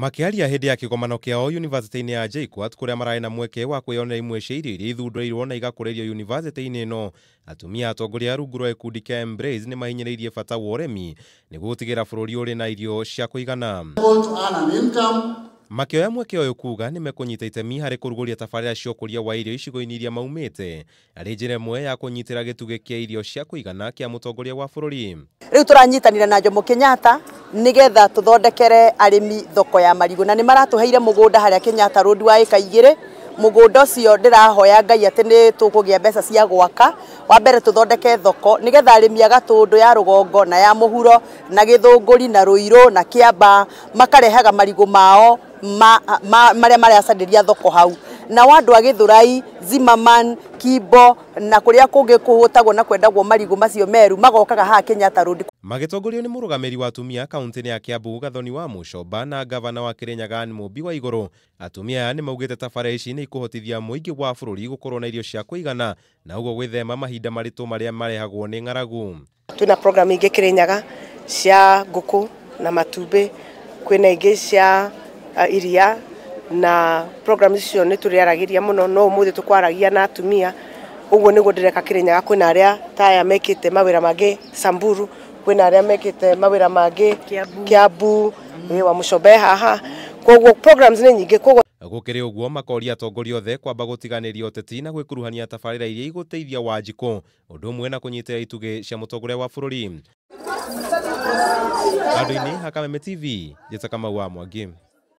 Makĩaria hĩndĩ ya kĩgomano kĩao yunivasĩtĩ-inĩ ya JKUAT kũrĩa mararĩ na mweke wa kwĩyonera imwe cia irio iria ithundũrĩirwo na igakũrĩrio yunivasĩtĩ-inĩ ĩno, atumia atongoria rungu rwa gĩkundi kĩa Embrace nĩ mahinyĩrĩirie bata wa ũrĩmi nĩguo gũtigĩrĩra bũrũri ũrĩ na irio cia kũigana. Makĩoya mweke ũyũ kuga nĩ mekũnyita itemi harĩ kũrugũria tabarĩra cia ũkũria wa irio icigo-inĩ iria maumĩte arĩ njĩra ĩmwe ya kũnyitĩra gĩtugĩ kĩa irio cia kũigana kĩa mũtongoria wa bũrũri. Rĩu tũranyitanĩra na Jomo Kenyatta nĩgetha tũthondekere arĩmi thoko ya marigũ, na nĩ maratũheire mũgũnda harĩa Kenyatta Road wa ĩka 2. Mũgũnda ũcio ndĩrahoya Ngai atĩ nĩ tũkũgĩa mbeca cia gwaka. Wa mbere tũthondeke thoko nĩgetha arĩmi a Gatũndũ ya rũgongo na ya mũhuro na Gĩthũngũri na Rũirũ na Kĩambaa makarehaga marigũ mao marĩa maracanĩria thoko hau. Na andũ a Gĩthũrai, Zimmerman, Kimbo na kũrĩa kũngĩ kũhũtagwo na kwendagwo marigũ macio meru magokaga haha Kenyatta Road. Magĩtongorio nĩ mũrũgamĩrĩri wa atumia kaunti-inĩ ya Kiambu Gathoni wa Mũcomba na gavana wa Kirinyaga Anne Mũmbi wa Igũrũ, atumia aya nĩ maugĩte tabarĩra ici nĩ ikũhotithia mũingĩ wa bũrũri gũkorwo na irio cia kũigana na ũguo gwĩthema mahinda maritũ marĩa marehagwo nĩ ng'aragu. Twĩna program ingĩ Kirinyaga cia ngũkũ na matumbĩ, kwĩna ingĩ cia iria, na program icio nĩ tũrĩaragia mũno, no ũmũthĩ tũkwaragia na atumia. Ũguo nĩguo ndĩreka Kirinyaga, kwĩna arĩa ta aya mekĩte mawĩra mangĩ Samburu, kwĩna arĩa mekĩte mawĩra mangĩ Kiambu, wa Mũcombe haha. Koguo programs nĩ nyingĩ. Koguo gũkĩrĩ ũguo makoria atongoria othe kwamba gũtiganĩria ũteti na gwĩkuruhania tabarĩra iria igũteithia Wanjikũ, ũndũ ũmwe na kũnyitĩrĩra itugĩ cia mũtongoria wa bũrũri. Andũ-inĩ ha Kameme TV, Njĩta Kamau wa Mwangi.